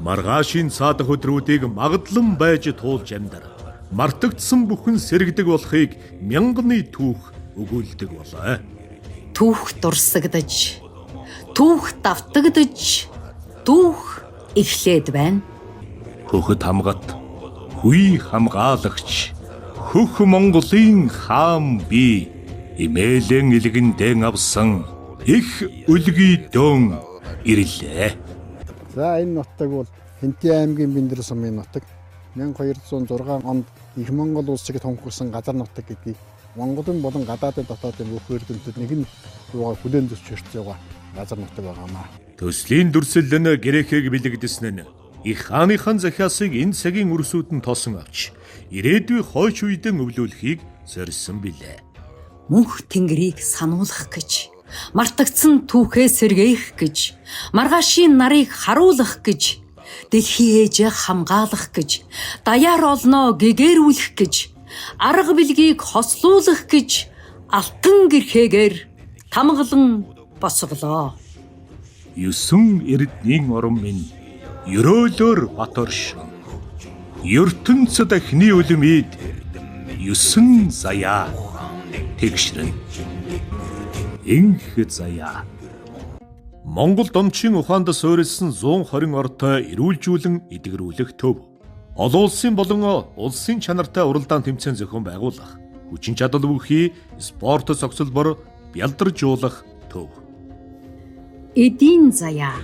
Маргаашийн цаадах өдрүүдийг магадлан байж туулж амьдар. Мартагдсан бүхэн сэргэдэг болохыг мянганы түүх өгүүлдэг болоо. Түүх дурсагдаж, түүх давтагдаж, түүх эхлээд байна. Хөхөд хамгат, хүй хамгаалагч, хөх Монголын хаан би имээлэн илгэндэн авсан их өлгий дөөн ирлээ. За энэ нутаг бол Хэнтийн аймгийн Бэндэр сумын нутаг. 1206 онд их Монгол улсыг тунхагласан газар нутаг гэдгийг Монголын болон гадаадын дотоодын бүх эрдэмтэд нэг нь юугаа хүлээн зөвшөөрч байгаа газар нутаг байгаамаа. Төслийн дүрслэл нь грэхийг бэлэгдэсэн нь их хааныхан захиасыг энэ цагийн үрсүүд нь тосон авч ирээдүйн хойч үедэн өвлүүлэхийг зорьсон билээ. Мөнх тэнгэрийг сануулах гэж, мартагдсан түүхээ сэргээх гэж, маргаашийн нарыг харуулах гэж, дэлхий ээжээ хамгаалах гэж, даяар олноо гэгэрүүлэх гэж, арга билгийг хослуулах гэж алтан гэрхээгээр тамгалан босголоо. Есөн эрдний орон минь ерөөлөөр Баторшин. ертөнцид эхний үлмид есөн заяа тэгшрэн. Инх заяа. Монгол домчин ухаанд суурилсан 120 ортой эрүүлжүүлэн эдгэрүүлэх төв. Олон улсын болон улсын чанартай уралдаан тэмцээн зохион байгуулах, хүчин чадал бүхий спорт цогцлбор бялдаржуулах төв. Эдийн заяа.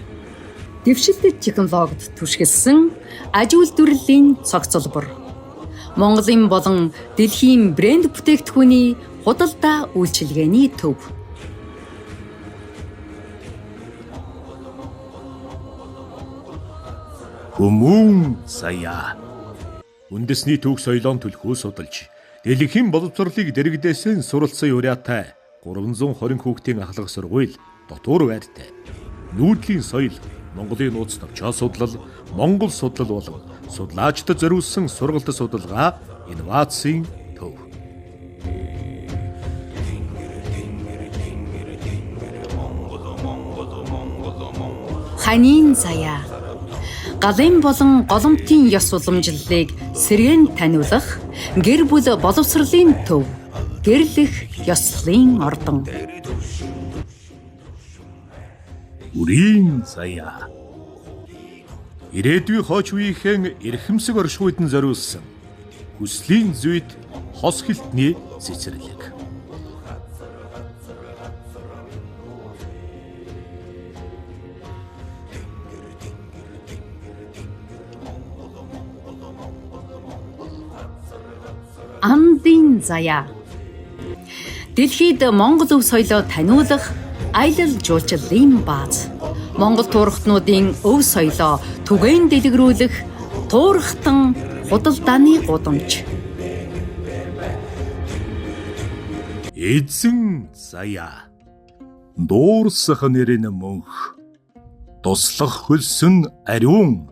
Дэвшилтэт технологид түшгэлсэн аж үйлдвэрлэлийн цогцлбор. Монголын болон дэлхийн брэнд бүтээгдэхүүний худалдаа үйлчилгээний төв. Хүмүүн заяа. Үндэсний түүх соёлоон түлхүү судалж, дэлхийн боловсролыг дэрэгдээсэн суралцсан юриатай 320 хүүхдийн ахлах сургууль дотуур байртай. Нүүдлийн соёл, Монголын нууц товчоо судлал, Монгол судлал болон судлаачдад зориулсан сургалт судалгаа инновацийн төв. Ханийн заяа. Галын болон голомтын ёс уламжлалыг сэргээн таниулах гэр бүл боловсролын төв, гэрлэх ёслолын ордон. Үрийн заяа. Ирээдүйн хойч үеийнхэн эрхэмсэг оршихуйд нь зориулсан хүслийн зүйт хос хилтний цэцэрлэг. Андын заяа. Дэлхийд Монгол өв соёлоо таниулах аялал жуулчлалын бааз. Монгол туурхтнуудын өв соёлоо түгээн дэлгэрүүлэх туурхтан худалдааны гудамж. Эзэн заяа. Дуурсах нэр нь мөнх. Туслах хөлсөн ариун.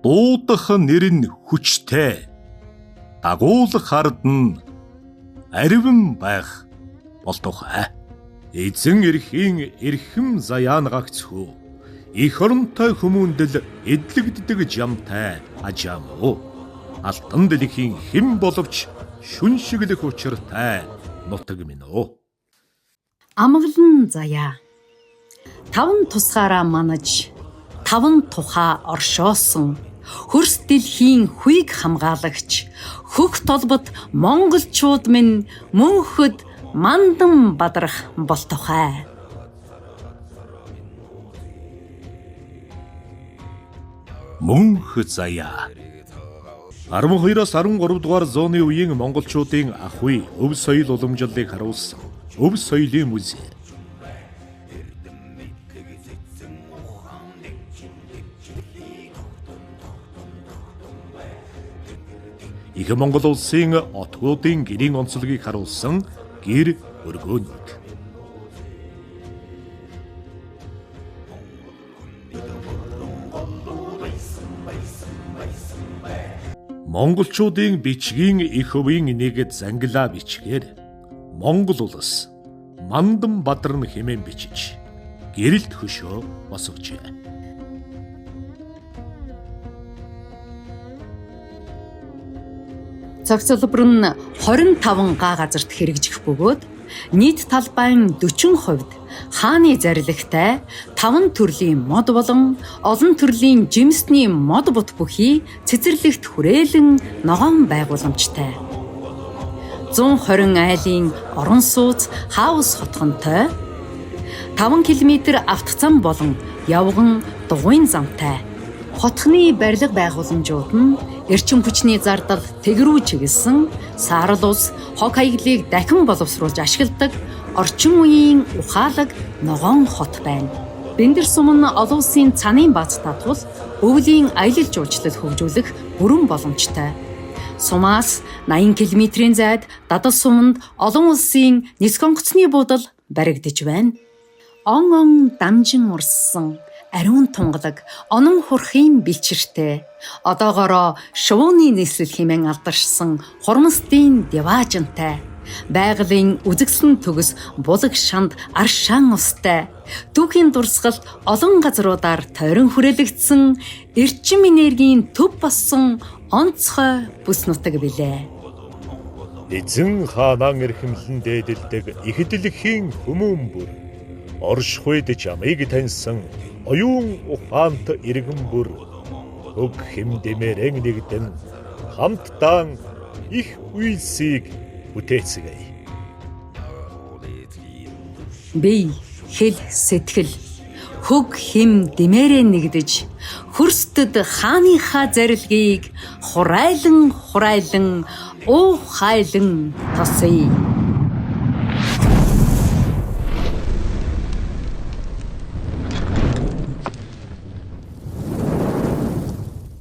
Дуудах нэр нь хүчтэй. Дагуулах ард нь ариван байх болтугай. Эзэн эрхийн эрхэм заяан гагц хүү. Их оронтой хүмүүндэл эдлэгддэг жамтай ажаам уу. Алтан дэлхийн хэн боловч шүншиглэх учиртай нутаг минь үү. Амгалан заяа. Таван тусгаараа манаж, таван тухаа оршоосон хөрс дэлхийн хүйг хамгаалагч хөх толбот монголчууд минь мөнхөд мандан бадрах болтугай. Мөнх заяа. 12-оос 13 дугаар зууны үеийн монголчуудын ах үе өв соёл уламжлалыг харуулсан өв соёлын музей. Их Монгол улсын отгуудын гэрийн онцлогийг харуулсан гэр өргөөнүүд. Монголчуудын бичгийн их өвийн нэг зангилаа бичгээр Монгол улс Мандан Бадран хэмээн бичиж гэрэлт хөшөө босгожээ. Цогцолбор нь 25 га газарт хэрэгжих бөгөөд нийт талбайн 40% хааны зарилгатай 5 төрлийн мод болон олон төрлийн жимсний мод бут бүхий цэцэрлэгт хүрээлэн ногоон байгууламжтай. 120 айлын орон сууц хаус хотхонтой 5 км автоцам болон явган дугуйн замтай. Хотхны барилга байгууламжууд нь эрчим хүчний зардал тэг рүү чиглэсэн саарал ус хог хаяглыг дахин боловсруулж ашигладаг орчин үеийн ухаалаг ногоон хот байна. Бэндэр сум нь олон улсын цанын баазтай тул өвлийн аялал жуулчлал хөгжүүлэх бүрэн боломжтой. Сумаас 80 км-ийн зайд Дадал суманд олон улсын нисэх онгоцны буудал баригдаж байна. Он он дамжин урссан ариун тунгалаг онон хурхын бэлчиртэй одоогоороо шувууны нийслэл хэмээн алдаршсан хурмстын диваажинтай байгалийн үзэгсэн төгс булаг шанд аршаан устай түүхийн дурсгалт олон газруудаар тойрон хүрээлэгдсэн эрчим энергийн төв болсон онцгой бүс нутаг билээ. Эзэн хаанаа эрхэмлэн дээдэлдэг их дэлхийн хүмүүн бүр оршихуйд чамыг таньсан оюун ухаант иргэн бүр хөг хэмдэмээрэн нэгдэн хамтдаа их үйлсийг бүтээцгээе. Бие, хэл, сэтгэл хөг хэм дэмээрээ нэгдэж хөрсдөд хааныхаа зарилгийг хурайлан хурайлан уухайлан тосъё.